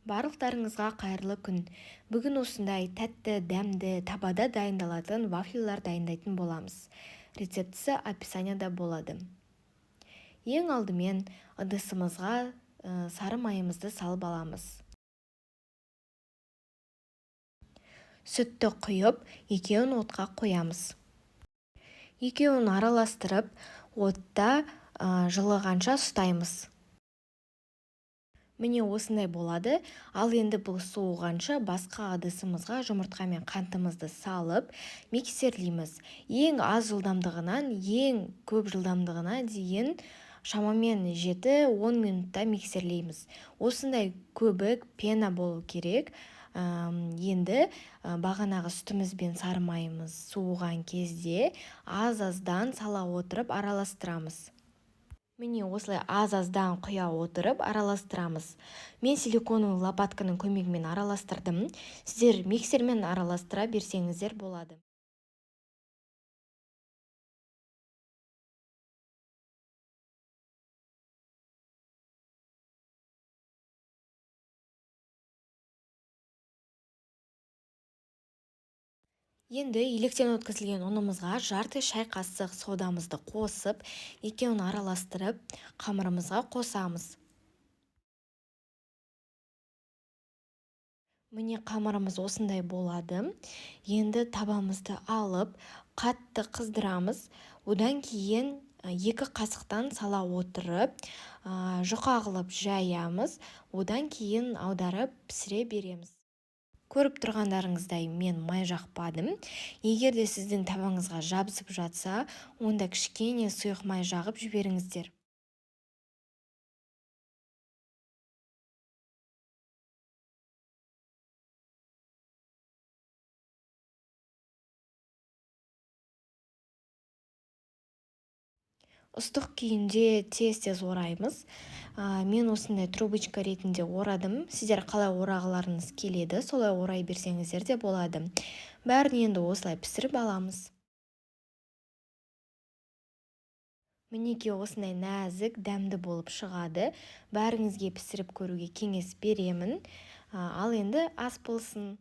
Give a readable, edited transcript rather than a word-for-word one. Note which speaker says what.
Speaker 1: Барлықтарыңызға қайырлы күн. Бүгін осындай тәтті, дәмді, табада дайындалатын вафлилар дайындайтын боламыз. Рецептісі описанияда болады. Ең алдымен ыдысымызға сары майымызды салып аламыз. Сүтті құйып, екеуін отқа қоямыз. Екеуін араластырып, отта жылығанша ұстаймыз. Міне осындай болады. Ал енді бұл суығанша басқа ыдысымызға жұмыртқа мен қантымызды салып, миксерлейміз. Ең аз жылдамдығынан ең көп жылдамдығына дейін шамамен 7-10 минутта миксерлейміз. Осындай көбік, пена болу керек. Енді бағанағы сүтіміз бен сары майымыз суыған кезде аз-аздан сала отырып араластырамыз. Міне осылай аз-аздан құя отырып араластырамыз. Мен силиконовый лопатканың көмегімен араластырдым. Сіздер миксермен араластыра берсеңіздер болады. Енді електен өткізілген ұнымызға жарты шай қасық содамызды қосып, екеуін араластырып, қамырымызға қосамыз. Міне қамырымыз осындай болады. Енді табамызды алып, қатты қыздырамыз. Одан кейін 2 қасықтан сала отырып, жұқа қылып жаямыз. Одан кейін аударып пісіре береміз. Көріп тұрғандарыңыздай мен май жақпадым. Егер де сіздің табаңызға жабысып жатса, онда кішкене сұйық май жағып жіберіңіздер. Ыстық күйінде тез-тез ораймыз. Мен осындай трубочка ретінде орадым. Сіздер қалай орағыларыңыз келеді, солай орай берсеңіздер де болады. Бәрін енді осылай пісіріп аламыз. Мінекей осындай нәзік, дәмді болып шығады. Бәріңізге пісіріп көруге кеңес беремін. Ал енді ас болсын.